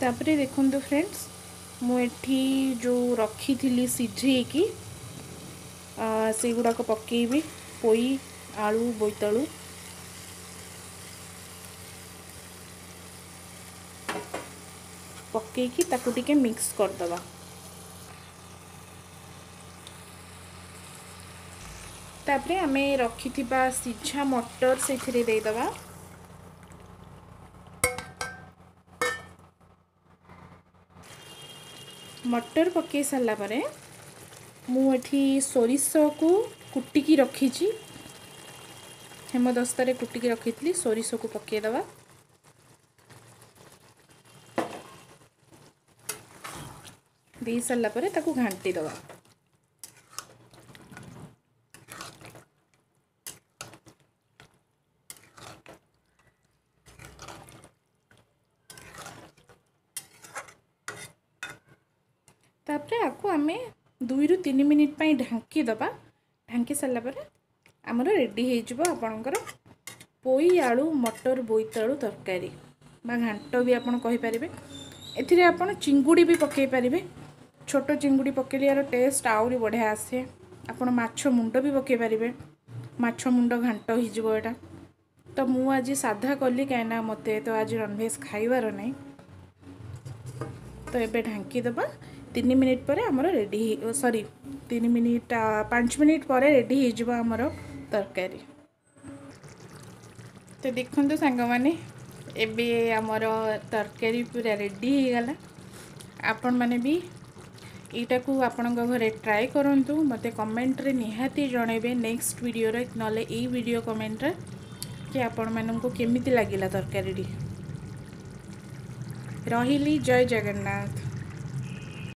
ତାପରେ ଦେଖନ୍ତୁ ଫ୍ରେଣ୍ଡସ୍, ମୁଁ ଏଠି ଯେଉଁ ରଖିଥିଲି ସିଝେଇକି ସେଇଗୁଡ଼ାକ ପକେଇବି, ପୋଇ, ଆଳୁ, ବୋଇତାଳୁ। ପକେଇକି ତାକୁ ଟିକେ ମିକ୍ସ କରିଦେବା। ତାପରେ ଆମେ ରଖିଥିବା ସିଝା ମଟର ସେଥିରେ ଦେଇଦେବା। ମଟର ପକାଇ ସାରିଲା ପରେ ମୁଁ ଏଠି ସୋରିଷକୁ କୁଟିକି ରଖିଛି, ହେମଦସ୍ତାରେ କୁଟିକି ରଖିଥିଲି, ସୋରିଷକୁ ପକାଇଦେବା। ଦେଇ ସାରିଲା ପରେ ତାକୁ ଘାଣ୍ଟି ଦେବା। ତାପରେ ଆକୁ ଆମେ 2ରୁ 3 ମିନିଟ୍ ପାଇଁ ଢାଙ୍କି ଦେବା। ଢାଙ୍କି ସାରିଲା ପରେ ଆମର ରେଡ଼ି ହେଇଯିବ ଆପଣଙ୍କର ପୋଇ ଆଳୁ ମଟର ବୋଇତାଳୁ ତରକାରୀ ବା ଘାଣ୍ଟ ବି ଆପଣ କହିପାରିବେ। ଏଥିରେ ଆପଣ ଚିଙ୍ଗୁଡ଼ି ବି ପକାଇ ପାରିବେ। ଛୋଟ ଚିଙ୍ଗୁଡ଼ି ପକାଇଲେ ଏହାର ଟେଷ୍ଟ ଆହୁରି ବଢ଼ିଆ ଆସେ। ଆପଣ ମାଛ ମୁଣ୍ଡ ବି ପକାଇ ପାରିବେ, ମାଛ ମୁଣ୍ଡ ଘାଣ୍ଟ ହେଇଯିବ ଏଇଟା। ତ ମୁଁ ଆଜି ସାଧା କଲି, କାହିଁକିନା ମୋତେ ତ ଆଜି ନନଭେଜ୍ ଖାଇବାର ନାହିଁ। ତ ଏବେ ଢାଙ୍କି ଦେବା। 3 ମିନିଟ୍ ପରେ ଆମର ରେଡ଼ି, ସରି, 3 ମିନିଟ୍, 5 ମିନିଟ୍ ପରେ ରେଡ଼ି ହେଇଯିବ ଆମର ତରକାରୀ। ତ ଦେଖନ୍ତୁ ସାଙ୍ଗମାନେ, ଏବେ ଆମର ତରକାରୀ ପୁରା ରେଡ଼ି ହେଇଗଲା। ଆପଣମାନେ ବି ଏଇଟାକୁ ଆପଣଙ୍କ ଘରେ ଟ୍ରାଏ କରନ୍ତୁ, ମୋତେ କମେଣ୍ଟରେ ନିହାତି ଜଣାଇବେ ନେକ୍ସଟ ଭିଡ଼ିଓରେ, ନହେଲେ ଏଇ ଭିଡ଼ିଓ କମେଣ୍ଟରେ କି ଆପଣମାନଙ୍କୁ କେମିତି ଲାଗିଲା ତରକାରୀଟି। ରହିଲି, ଜୟ ଜଗନ୍ନାଥ।